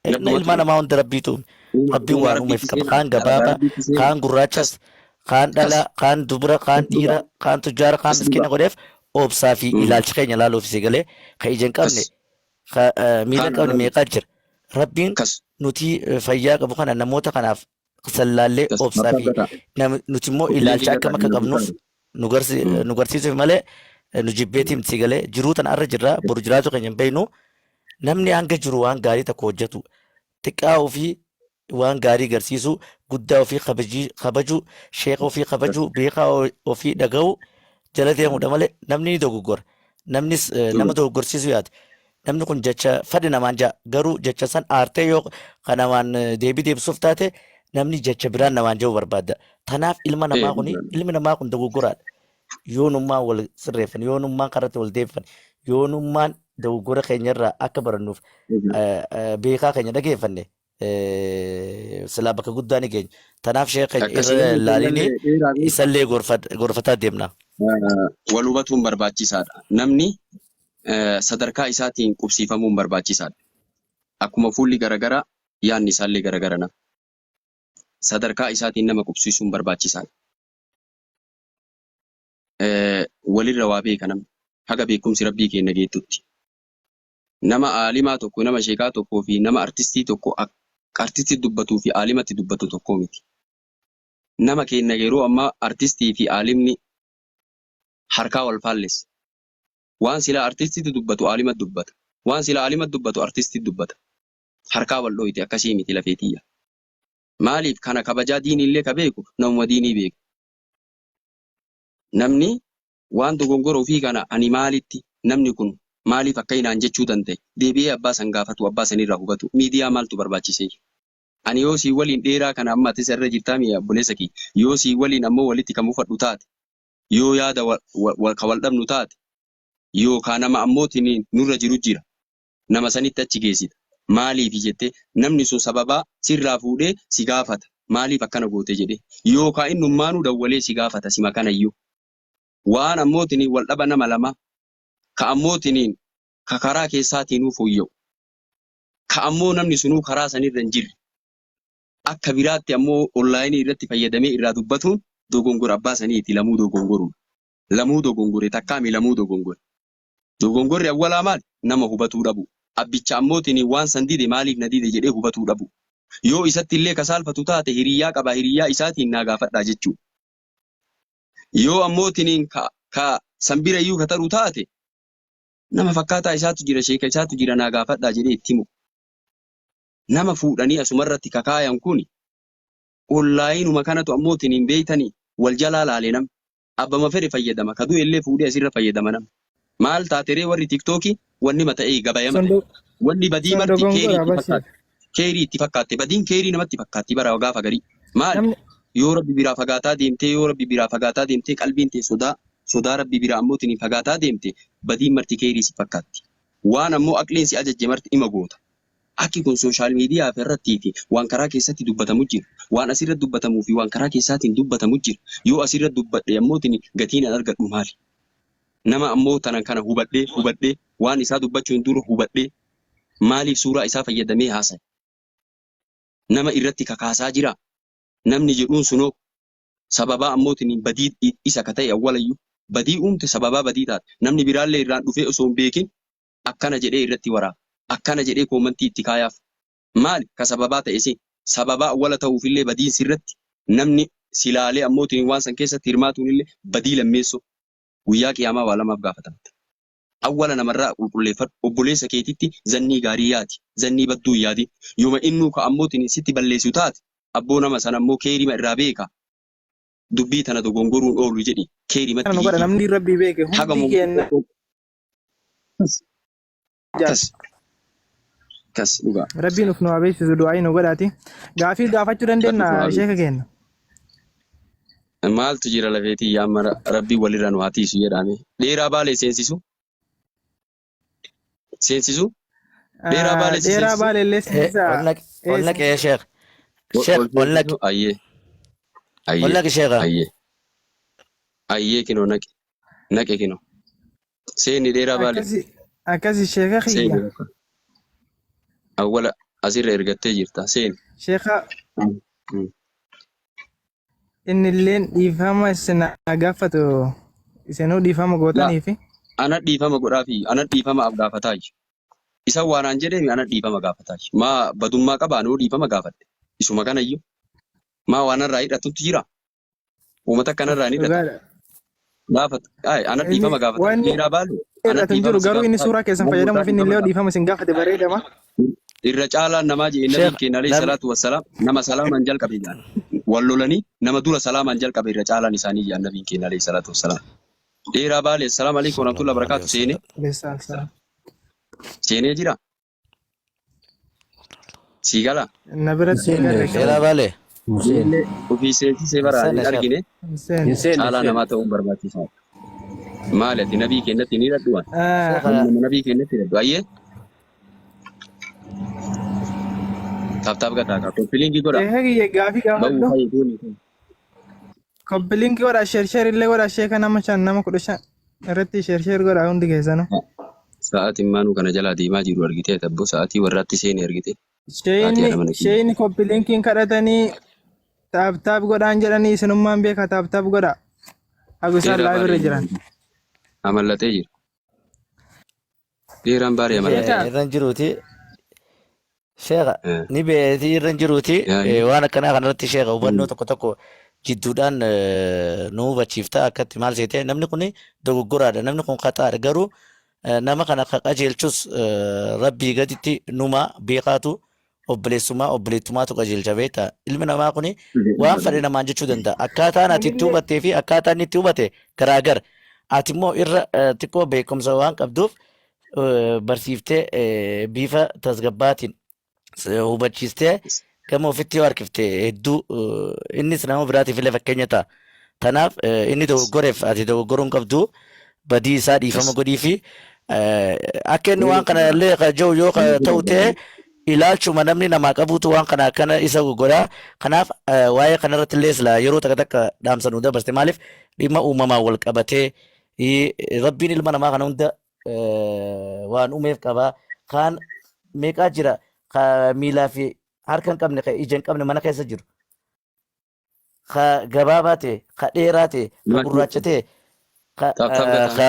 Ilma Rabbumatu ilmaa uume. namaa hunda Rabbiitu uume. Uuma Rabbiin uuma waan uumeef Rabbiitti qaba. seenaa. Kaan Dalagaa gabaabaa, Rabbiitti seenaa. kaan Kas gurraachas, kaan kas dhalaa, kaan dubra, kaan kas dhugaa. dhiira, kaan tujjaara, kaan Kas miskiina dhugaa. godheef obsaa fi ilaalcha keenya laaluuf si galee ka ija hin Kas qabne ka miila kaan hin qabne arraba. meeqaa jira. Rabbiin Kas nuti fayyaa qabu kana namoota kanaaf sallaallee kas obsaa bakka fi gataa. nuti immoo Kopilee ilaalcha kiyya akkam kan akka inni qabnuuf hojjetaa. nu garsiisuuf malee nu jibbeetii miti si galee jiruu tana arra jirra boru jiraachuu keenya hin beeknu. Namni hanga jiru waan gaarii tokko hojjetu xiqqaa ofii waan gaarii garsiisuu guddaa ofii kabajuu sheeka ofii kabajuu beekaa ofii dhaga'uu jala deemuudha malee namni ni dogoggora. Namnis nama dogoggorsiisuu yaada. Namni kun jecha fadhi namaan ja'a garuu jecha san aartee yoo kan namaan deebii deebisuuf taate namni jecha biraan namaan ja'uu barbaada. Tanaaf ilma namaa kun ilmi namaa kun dogoggoraadha. Yoonummaan wal sirreeffan yoonummaan karatti wal deebifan yoonummaan dogoggora keenyarraa akka barannuuf beekaa keenya dhageeffanne silaa bakka guddaa ni geenya. Tanaaf sheekh keenya Akkasii irra namni laalinii keenyallee dheeraa beeka. isallee gorfataa deemna. Wal hubatuun barbaachisaadha. Namni sadarkaa isaatiin qubsiifamuun barbaachisaadha. Akkuma fuulli garagara yaadni isaallee garagara nama. Sadarkaa isaatiin nama qubsiisuun barbaachisaadha. Walirra waa beeka namni. Haga beekumsi Rabbii keenya geettutti. Nama aalimaa tokko, nama sheekaa tokkoo fi nama artistii tokko artistii dubbatuu fi aalimatti dubbatu tokkoo miti. Nama keenya yeroo ammaa artistii fi aalimni harkaa wal faallessa. Waan silaa artistiitu dubbatu aalima dubbata. Waan silaa aalima dubbatu artistii dubbata. Harkaa wal dhooyte akkasii miti lafee tiyya. Maaliif kana kabajaa diiniillee ka beeku namuma diinii beeku. Namni waan dogongora ofii kana ani maalitti namni kun maaliif akka inaan jechuu danda'e deebi'ee abbaa san gaafatu abbaa sanirraa hubatu miidiyaa maaltu barbaachisee. Ani yoo sii waliin dheeraa kana amma atis irra jirtaa mi'a obboleessa kiyya yoo sii waliin ammoo walitti kan mufadhu taate yoo yaada ka wal dhabnu taate yookaa nama ammootiin nurra jiru jira nama sanitti achi geessita. Maaliifi jettee namni sun sababaa sirraa fuudhee si gaafata. Maaliif akkana goote jedhee. Yookaa innummaanuu dawwalee si gaafata sima kanayyuu. Waan ammootiniin wal dhaba nama lamaa ka ammootiniin ka karaa keessaatiinuu fooyya'u. Ka ammoo namni sunuu karaa sanirra hin jirre. Akka biraatti ammoo onlaayinii irratti fayyadamee irraa dubbatuun dogongora abbaa saniiti lamuu dogongoruudha. Lamuu dogongore takkaami lamuu dogongore. Dogongorri awwalaa maali? Nama hubatuu dhabuu. Abbicha ammootiniin waan san dide maaliif na dide jedhee hubatuu dhabuu. Yoo isatti illee ka saalfatu taate hiriyyaa qaba hiriyyaa isaatiin naa gaafadhaa jechuu. Yoo ammootiniin ka ka san bira iyyuu ka taru taate nama fakkaataa isaatu jira sheeka isaatu jira naa gaafadhaa jedhee itti himu. Nama fuudhanii asumarratti kakaayan kuni onlaayinuma kanatu ammootiniin beeytanii wal jalaa laale namni. Abbama fedhe fayyadama ka du'e illee fuudhee asirra fayyadama namni. Maal taate ree warri tiktookii wanni mata'ee gabayama Sun ta'e. Wanni badii sun marti keerii dogongora itti bashir. fakkaatti. Keerii itti fakkaatte badiin keerii namatti fakkaatti bara gaafa garii. Maali Namni yoo rabbi biraa fagaataa deemtee yoo rabbi biraa fagaataa deemtee qalbiin tee sodaa sodaa rabbi biraa ammoo tiniin fagaataa deemte badiin marti keerii si fakkaatti. Waan ammoo aqliin si ajajje marti ima goota. Akki kun social media fi irrattii fi waan karaa keessatti dubbatamu jira. Waan asirra dubbatamuu fi waan karaa keessaatiin dubbatamu jira. Yoo asirra dubbadhe ammootiin gatiin an argadhu maali? Nama ammoo tanan kana hubadhee hubadhee waan isaa dubbachuun dura hubadhee maaliif suuraa isaa fayyadamee haasaya? Nama irratti kakaasaa jira? Namni jedhuun sunoo sababaa ammootiin badii isa ka ta'e awwalayyuu badii uumte sababaa badii taate namni biraallee irraan dhufee osoo hin beekin akkana jedhee irratti waraaba. Akkana jedhee koomantii itti kaayaaf. Maali ka sababaa ta'e si? Sababaa awwala ta'uufillee badiin sirratti namni si laalee ammootiin waan san keessatti hirmaatuunillee badii lammeessoo. Guyyaa qiyaamaa waa lamaaf gaafatamta. Awwala namarraa qulqulleeffadhu. Obboleessa keetitti zannii gaarii yaadi. Zannii badduu hin yaadin. Yooma innuu ka ammootiin sitti balleessu taate abboo nama sana ammoo keerima irraa beeka. Dubbii tana dogongoruun oolu jedhi keerimatti kana nu godha hiikiif. namni rabbii beeke Haga hundi keenya Kas. Kas. Kas dhugaa. Rabbiin uf nu haa beeksisu du'aayii nu godhaati. Gaafii gaafachuu Rabbi dandeenya nu haa sheeka beeksisu. keenya. Maaltu jira lafeetii yaa mara rabbiin walirra nu haa tiisu jedhame. Dheeraa baalee seensisu. Seensisu. Dheeraa baalee si Dheeraa seensisu. baalee illee seensisaa. Ol naqi ol naqi sheekh. Ol Sheekh ol ol naqi seensisu. Ayyee. ol Ayyee. naqi sheekha. Ayyee. Ayyee kinoo naqi. Naqi kinoo. Seeni dheeraa baale. Akkasi akkasi sheeka Seeni kiyya. bakka. Awwala Asirra ergattee jirta. Seeni. Sheekha inni illeen dhiifama isin haa gaafatu isinuu dhiifama Laa gootaniifi. ana dhiifama godhaafi ana dhiifama af gaafataayi. Isan waan aan jedheemi ana dhiifama gaafataayi. Maa badummaa qaba anuu dhiifama gaafadhe. Isuma kanayyuu. Maa waan irraa hidhatutti jira. Uummata akkanarraa hin hidhatu. Dhugaadha. Gaafata. Ay, ana Inni dhiifama gaafata. wanni Dheeraa baalu ana hir'atu hin dhiifama jiru si garuu inni gaafata. suuraa keessan Nama gootaa fayyadamuuf inni dhiifama illee gaafata. dhiifama isin gaafate bareedama. Irra caalaan namaa jee nabiin Sheekh keenya alayhi namni salaatu wassalaam nama salaamaan jalqabe jedhan. Wal lolanii nama dura salaamaan jalqabe irra caalaan isaanii jedhan nabiin keenya alayhi salaatu wassalaam. Dheeraa baale assalaamu alaikum warahmatullahi sallallahu alaihi wabarakatuh seenee wasallam. Leessaan isaa. seenee jira. Sii gala. Na biratti hin Hin garre seenne qaba. Dheeraa baale. Hin seenne. Illee ofii seensisee Hin bara seenne hin sheekh. argine Hin seenne. Hin seenne caalaa seenne. namaa ta'uun barbaachisaadha. Maali ati nabii keenyatti hin hidhadhu waan. Ah, Sheekh Nama nabii keenyatti hidhadhu. Ayyee taaptaap gataa kaa koppiliinkii godha. Sheeka kiyya gaafii Ba'uu gaafadhu. fa'i gooni. Koppilinkii godha sheer sheer illee godha sheeka nama 5 nama 15 irratti sheer sheer godha hundi keessanuu. Sa'aatiin maanuu kana jalaa deemaa jiru argitee tabbo sa'aatii warraatti seene argite. Sa'aatii Sheeyni haadha mana kiyya. sheeyni koppilinkiin kadhatanii taap taap godhaan jedhanii isinummaan beeka taap taap godha. Hagu isaan Dheeraa live irra baaree jiran. amallatee jira. Dheeraan baaree amallatee Sheeka jira. Irra hin jiruuti. Sheekha ni beetii irra hin jiruuti. Waan akkanaa kanarratti sheekha hubannoo tokko tokko jidduudhaan nu hubachiifta akkatti maal seete namni kun dogoggoraadha namni kun qaxaadha garuu nama kana ka qajeelchus rabbii gaditti numa beekaatu obboleessumaa obboleettumaatu qajeelcha beekta ilmi namaa kun waan fedhe namaan jechuu danda'a akkaataan ati itti hubattee fi akkaataan inni itti hubate garaagara ati immoo irra xiqqoo beekumsa waan qabduuf barsiiftee bifa tasgabbaatiin hubachiistee gama ofitti yoo harkifte hedduu innis nama biraatiif illee fakkeenya ta'a. Tanaaf inni dogoggoreef ati dogoggoruu hin qabdu badii isaa dhiifama godhii fi akka inni waan kana illee ka jiru yoo ka ta'u ta'e ilaalchuma namni namaa qabuutu waan kana akkana isa godha. Kanaaf waa'ee kanarratti illee silaa yeroo takka takka dhaamsa nu dabarste maaliif dhimma uumamaan wal qabatee rabbiin ilma namaa kana hunda waan uumeef qaba. Kaan meeqaa jira ka miilaa fi harka hin qabne ka ija hin qabne mana keessa jiru. Ka gabaabaa ta'e, ka dheeraa ta'e, ka gurraacha ta'e, ka Taap taap gataa. ka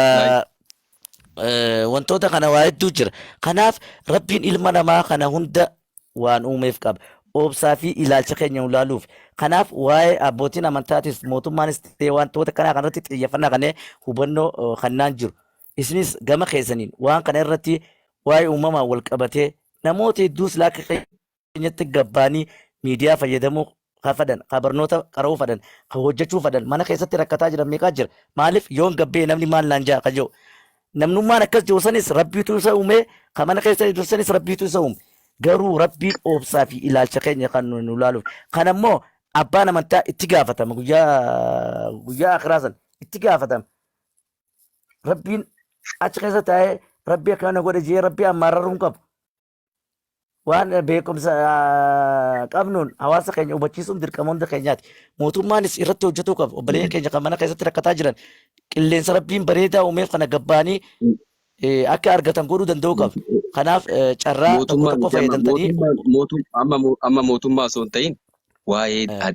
Like. wantoota kana waa hedduu jira. Kanaaf rabbiin ilma namaa kana hunda waan uumeef qaba. Obsaa fi ilaalcha keenya nu laaluuf. Kanaaf waa'ee abbootiin amantaatis mootummaanis ta'e wantoota kanaa kanarratti xiyyeeffannaa kanneen hubannoo kannaan jiru. Isinis gama keessaniin waan kana irratti waa'ee uumamaan wal qabatee namoota hedduus laakka keenyatti gabbaanii miidiyaa fayyadamuu ka fadhan, ka barnoota qara'uu fadhan, ka hojjechuu fadhan, mana keessatti rakkataa jiran meeqaa jira. Maaliif yoon gabbee namni maal naan ja'a ka jiru. Namnummaan akkas jiru sanis rabbiitu isa uume, ka mana keessa jiru sanis rabbiitu isa uume. Garuu rabbiin obsaa fi ilaalcha keenya kan nu laaluuf. Kana immoo abbaan amantaa itti gaafatama guyyaa guyyaa akhiraa san itti gaafatama. Rabbiin achi keessa taa'ee rabbii akkana godhe jee rabbii ammaarraruu hin qabu. Waan beekumsa qabnuun hawaasa keenya hubachiisuun dirqama hunda keenyaati. Mootummaanis irratti hojjetuu qaba. Obboleeyyan keenya kan mana keessatti rakkataa jiran qilleensa rabbiin bareedaa uumeef kana gabbaanii akka argatan godhuu danda'uu qaba. Kanaaf carraa tokko Mootummaa tokko miti amma fayyadamtanii mootummaan mootum amma amma mootummaa osoo hin ta'in waa'ee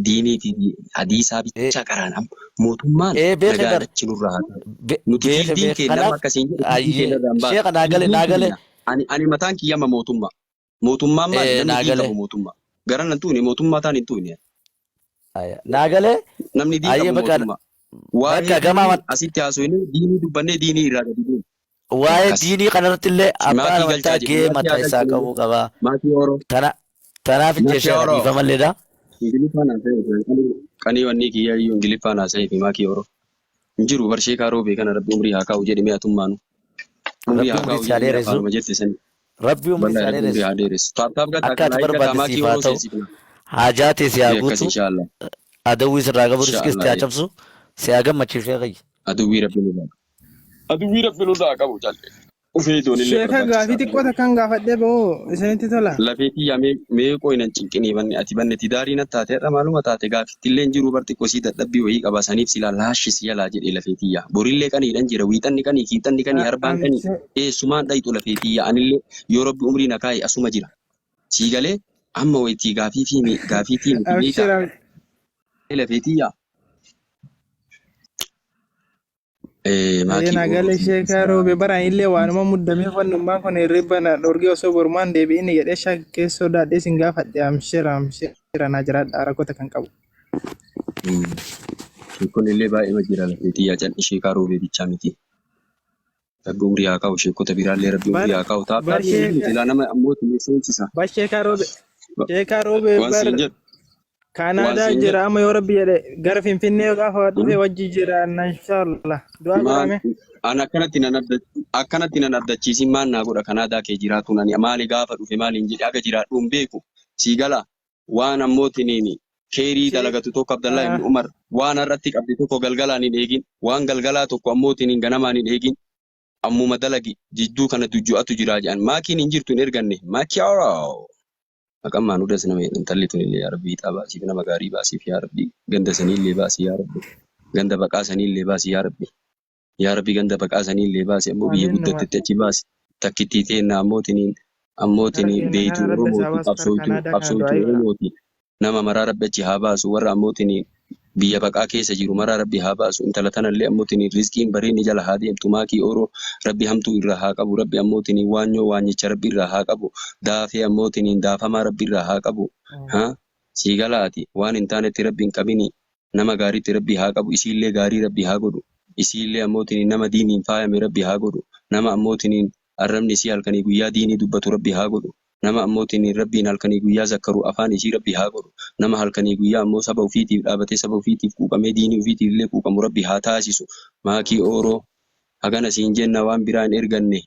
diiniitii fi hadiisaa bichaa qaraan amma mootummaan Beeke nagaan bar achi nurraa haa ta'u. Nuti beeke fiildiin beeke keenya amma kanaaf akkasiin jedhu fiildii ayyee keenya irraa hin baanu. sheeka naa gale Fiildiin naa gale keenya ani mataan kiyya amma mootummaa. Mootummaan maali? Namni naa diin gale qabu mootummaa. Garan hin tuune mootummaa taan hin tuune. Aya, naa gale Namni diin ayyee qabu bakka mootummaa. Waa'ee bakka gama diinii asitti haasofnee diinii dubbannee diinii irraa gadi deemu. waa'ee Akkas. diinii kanarratti illee abbaan Maatii amantaa galchaa jedhu. gahee Maatii mataa haa isaa galchinu. qabu qaba. Maatii Oro. Tana tanaaf hin Maatii jeesheera Oro. dhiifama illeedha. Ingiliffaan haasa'e. Qanii wanni kiyya iyyuu Ingiliffaan haasa'e fi maakii Oro. Hin jiru barshee kaaroo beekana rabbi umrii haa kaa'u jedhi mee atummaanu. Umrii Rabbi haa umrii kaa'u si haa jedhi mee dheeressu. afaanuma jette sani. Rabbi umrii si Wallahi haa rabbi umrii dheeressu. haa dheeressu. Taap taap gataa Akka kana ati eeggataa barbaadde maakii siif haa Oro ta'u. seensifna. Haajaa tee si haa Ee akkas guutu. inshaallah. Adawwii sirraa qabu riskis si Inshaallah. haa cabsu. Si haa gammachiisu sheekha kiyya. Aduwwii rabbi nurraa. Aduwwii rabbi nurraa qabu calle. Ufee ijoon illee Sheeka gaafii barbaachisaadha. xiqqoo takkan gaafadhee ba'u isinitti tola. Lafee tiyya mee mee qoy nan cinqinii banne ati banne tidaarii nat taate har'a maaluma taate gaafitti illee hin jiru bar xiqqo sii dadhabbii wayii qaba saniif silaa laashshi si jalaa jedhe lafee tiyya borillee qaniidhan jira wiixanni qanii kiixanni qanii harbaan qanii eessumaan dhayxu lafee tiyya anillee yoo rabbi umrii na kaaye asuma jira Sii galee amma waytii gaafii fi gaafiitii miti beekaa. Abshir. Lafeetii yaa. Ee Maakii na ooluu gale sheekaa roobe baraan illee waanuma muddamee fannummaan kun hirriba na dhorgee osoo borumaan deebi'in jedhee shakkee sodaadhee sin gaafadhe amshira amshira na jiraadha rakkota kan qabu. Sheekonni illee baay'ee jira lafeetii yaa calli sheekaa roobee bichaa miti. Rabbi umrii haa kaa'u sheekota biraallee rabbi Bar umrii haa kaa'u. bar Taaptaabii hin jiru sheeka silaa nama ammoo seensisa. bar sheekaa roobe sheekaa roobe Waan bar siin jedhu waan Kaanaadaa siin jira jedhu. amma yoo rabbi jedhe gara Finfinnee gaafa dhufe wajji jira inshallah du'aa Maal godhame. an akkanatti nan adda akkanatti nan addachiisin maal naa godha Kanaadaa kee jiraatuun ani maali gaafa dhufe maali hin jedhe aga jiraadhu hin beeku sii gala waan ammoo tiniini keerii dalagatu tokko Abdallah ibn Umar waan har'atti qabde tokko galgalaan hin eegin waan galgalaa tokko ammoo tiniin ganamaan hin eegin ammuma dalagi jidduu kana dujju'atu jira jedhan maakiin hin jirtu hin erganne maakiyaaroo maqaan maanudas nama jedhan intalli tun illee yaa rabbi hixaa baasiif nama gaarii baasiif yaa rabbi ganda sanii illee baasi yaa rabbi ganda baqaa sanii illee baasi yaa rabbi yaa rabbi ganda baqaa sanii illee baasi ammoo biyya Amiin numa guddattetti achi baasi takkittii teenna ammootiniin kara ammootiniin keenya beeytuu kana rabbi isaa oromooti baasu kara qabsooytuu Kaanaadaa kana qabsooytuu du'aa godha. oromooti nama maraa rabbi achi haa baasu warra ammootiniin biyya baqaa keessa jiru maraa rabbi haa baasu intala tanallee ammootiniin rizqiin bareenni jala haa deemtu maakii oroo rabbi hamtuu irraa haa qabu rabbi ammootiniin waanyoo waanyicha rabbi irraa haa qabu daafee ammootiniin daafamaa rabbi irraa haa qabu ha sii galaati waan hin taanetti rabbi hin qabini nama gaariitti rabbi haa qabu isiillee gaarii rabbi haa godhu isiillee ammootiniin nama diiniin faayame rabbi haa godhu nama ammootiniin arrabni isii halkanii guyyaa diinii dubbatu rabbi haa godhu nama ammootiniin rabbiin halkanii guyyaa zakkaru afaan isii rabbi haa godhu nama halkanii guyyaa ammoo saba ufiitiif dhaabatee saba ufiitiif quuqamee diinii ufiitiif illee quuqamu rabbi haa taasisu maakii ooroo hagana siin jenna waan biraa hin erganne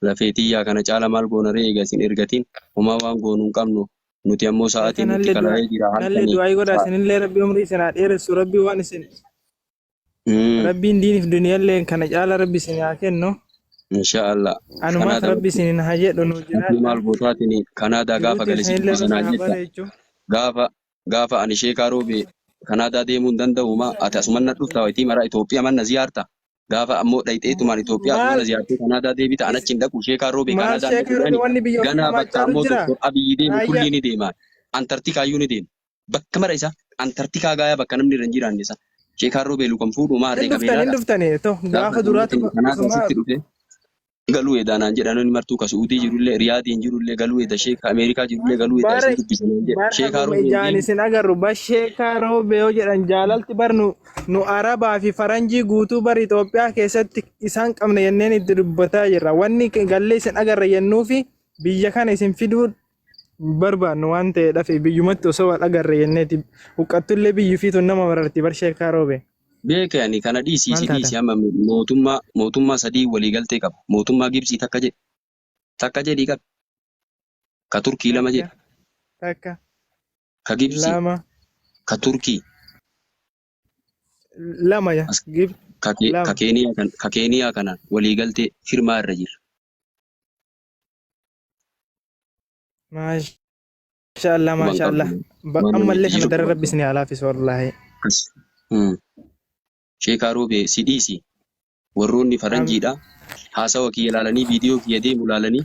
lafeetiyyaa kana caala maal goona ree eega isin ergatin homaa waan goonu hin qabnu nuti ammoo Sheeka sa'aatiin nutti nallee du'aa kalaa'ee jira nallee halkanii du'aa godha isinillee rabbi umrii isin haa dheeressu rabbi waan isin rabbiin diiniif duniyallee kana caala rabbi isin haa kennu. Insha Allah Anumaaf Kanaadaa rabbi isinin haa jedhu nu Ati jiraadha. maal gootaatiin Kanaadaa Jiruu gaafa gale si teessanillee dubbisa rabbi naan haa jetta bareechu. gaafa gaafa ani sheekaa roobe Kanaadaa deemuu hin danda'u maa ati asuman na dhufta wayitii maraa Itoophiyaa manna ziyaarta gaafa ammoo dhayxeetumaan Itoophiyaa Maal asumana ziyaartee Kanaadaa deebita an is achi hin dhaqu sheekaa roobe maal Kanaadaa hin dhaqu sheekaa roobe jedhani wanni biyya ofii ganaa namaa bakka caalu ammoo jira. Doktor Abiyyi deemu Raayyaa kullii ni deema Antartikaayyuu ni deema bakka mara isaa Antartikaa gaayaa bakka namni irra hin jiraanne isaa sheekaan roobee lukan fuudhu maa hin harree dhuftani hin qabeelaadha dhuftani to gaafa gaafa duraatu ammootiin Kanaadaa osuma sitti dhufe galuu edaa naan jedhan inni martuu ka Su'uudii jirullee Riyaadiin jirullee galuu eda sheeka Ameerikaa jirullee galuu eda bar isin dubbisan naan jedhe bar sheekaa haguma roobee hin ijaan deemu isin agarru bar sheekaa roobe yoo jedhan jaalalti bar nu nu arabaa fi faranjii guutuu bar Itoophiyaa keessatti isaan qabna jenneen itti dubbataa jirra wanni gallee isin agarra jennuufi biyya kana isin fiduu hin barbaannu waan ta'eedhaaf biyyumatti osoo wal agarre jenneeti huqqattullee biyyi fi tun nama mararti bar sheekaa roobe Beeke ani kana dhiisii maal si taatan dhiisi amma mootummaa mootummaa sadii waliigaltee qaba. Mootummaa Gibsii takka jedhi takka jedhii qabi. Ka Turkii lama takka jedhi. takka Ka Gibsii lama ka Turkii lama ya as gib ka Ke- ka lama Keeniyaa kan ka Keeniyaa kanaan waliigaltee firmaa irra jira. Maashaallah Quban maashaallah qabdu. Waan namni ammallee itti kana jiru dara quban rabbi qabdu. isin haa laafisu wallaahi. Akkas. Sheekaa Roobee si dhiisi. Warroonni faranjiidha. Haasawa kiyya laalanii viidiyoo kiyya deemu laalanii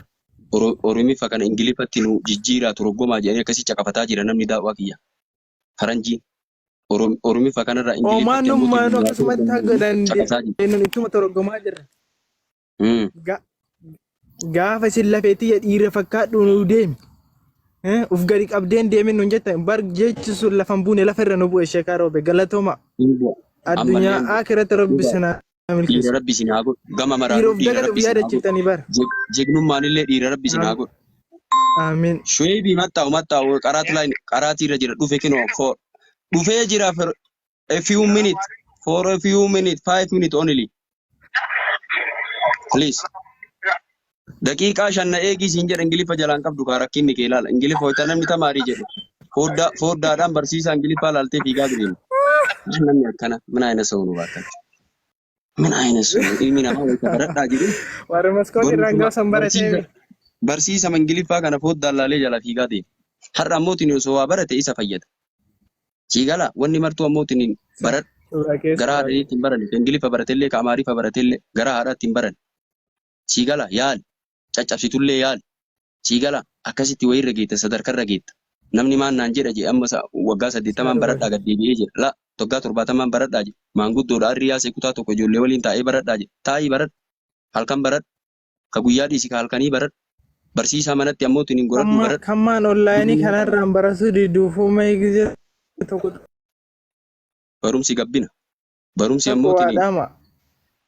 Oromiffa kana Ingiliffatti nu jijjiiraa toroggomaa jedhanii akkasii caqafataa jira namni daawwaa kiyya. Faranjiin Oromiffa kanarraa Omaan Ingiliffatti ammoo nummaanuu nu akkasumatti toroggomaa haga jedhanii caqasaa jiru. dandeenyuun ittuma toroggomaa jirra. Gaafa isin lafeetii dhiira fakkaadhu nu deemi. Uf gadi qabdeen deemin nun jettan bar jechi sun lafa hin buune lafa irra nu bu'e sheekaa roobe galatooma. Hin bu'a. Addunyaa Ammallee akiratti rabbi dhugaa isin haa dhiira milkeessu. rabbi isin haa godhu. Gama Dhiira maraanuu of dhiira dagate rabbi of isin haa godhu. yaadachiiftanii bar. Jegnummaan illee dhiira rabbi isin haa godhu. Amiin. Shueebii maxxa'u maxxa'u qaraat line qaraatii irra jira dhufe kinoo for dhufee jira for a few minutes for a few minutes 5 minutes only please daqiiqaa 5 na eegii siin jedha ingiliffa jalaan qabdu kaa rakkinni kee ilaala ingiliffa wayita namni tamaarii jedhu fooddaa fooddaadhaan barsiisaa ingiliffaa laaltee fiigaa deema namni akkana min ayina ሰው ነው እባካችሁ ምን አይነት ሰው ነው ilmi namaa wayita baradhaa jedhu Warra maskoota irraan barumsuma gaafa san baratee barsiisa barsiisa ingiliffaa kana fooddaan laalee jala fiigaa deema har'a ammootiin osoo waa barate isa fayyada sii gala wanni martuu ammootiin baradhu suuraa keessa gara baate. haadhaniitti hin baranne ka ingiliffa baratellee ka amaariffa baratellee gara haadhaatti hin baranne sii gala yaali caccabsitullee yaali Sii galaa? Akkasitti wayirra geetta, sadarkarra geetta. Namni maal naan jedha jedhe amma waggaa 80n baradhaa gad deebi'ee jedha. Laa waggaa 70n baradhaa jedhe. Maanguddoodha arri yaasee kutaa tokko ijoollee waliin taa'ee baradhaa jedhe. Taa'ii baradhu. Halkan baradhu. Ka guyyaa dhiisi ka halkanii baradhu. Barsiisaa manatti ammoo tiniin godhadhuu Kamma baradhu. kammaan onlaayinii kanarraan baratuu diduufuu mee gizee tokko Barumsi gabbina. Barumsi tokko ammoo waa tiniin dhaama.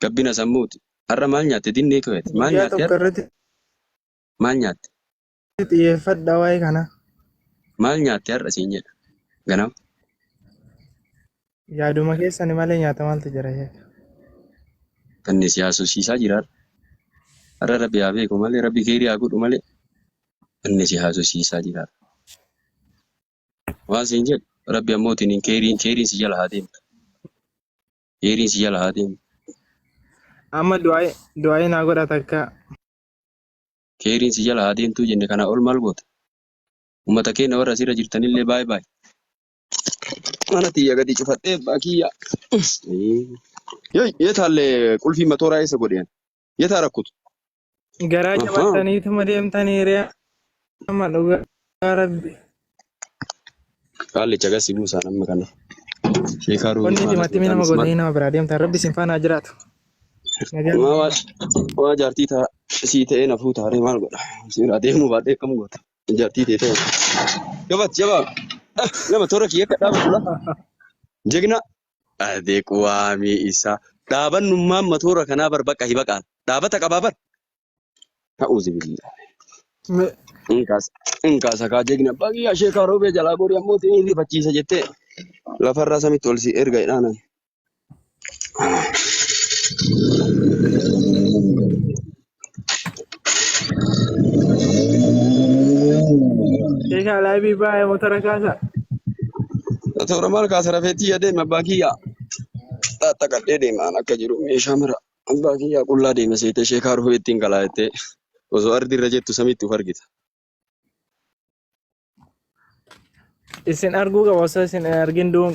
gabbina sammuuti. Har'a maal nyaatte dinnee keeti? Maal Guyyaa nyaatte tokko har'a? irratti Maal nyaatte? xiyyeeffadha waa'ee kana. Maal nyaatte har'a siin jedha. Ganama. Yaaduma keessani malee nyaata maaltu jira sheek. Kanni si haasofsiisaa jira har'a. Har'a rabbi haa beeku malee rabbi keerii haa godhu malee kanni si haasofsiisaa jira har'a. Waan siin jedhu rabbi ammoo tiniin keeriin keeriin si jala haa deemtu. Keeriin si jala haa deemtu. Amma du'aa du'aa naa godha takka. Keeriin si jala haa deemtuu jenne kanaa ol maal goota? Uummata keenya warra asirra jirtanillee baay baay. Mana tiyya gadi cufadhee abbaa kiyya. Yoy yeetaallee qulfii matooraa eessa godhe? Yeetaa rakkutu. Garaa jabattaniituma deemtanii ree amma dhugaa rabbi. Qaallicha gasi buusaan amma kana. Sheekaa ruubii Onnee faana timatimii nama maqaan godhanii nama biraa deemtan rabbi isin faana haa jiraatu. Nagaan Maa waa waa jaartii taa sii ta'ee nafuu taaree maal godha? Siira deemuu baadhee akkam goota? Jaartii ta'e ta'e. Jabaat jabaa. Nama toora kiyya akka dhaabatu la. Jegna. Adee quwaamii isaa. Dhaabannummaan matoora kanaa bar bakka hibaqaan. Dhaabata qabaa bar. A'uuzu billah. Me- Inkaasa kaa jegna. Baqii sheekaa roobee jalaa gorii ammoo ta'ee rifachiisa jettee lafarraa samitti ol si erga jedhaanan. Sheekaa laabii baay'ee motora kaasa. Toora maal kaasa rafeetii yaadee abbaa kiyyaa xaxxaqadhee deemaan akka jiru meeshaa mara abbaa kiyyaa qullaa deema seetee sheekaa rufee ittiin kalaa jettee osoo ardi irra jettu samitti of argita. Isin arguu qaba osoo isin hin argin du'uun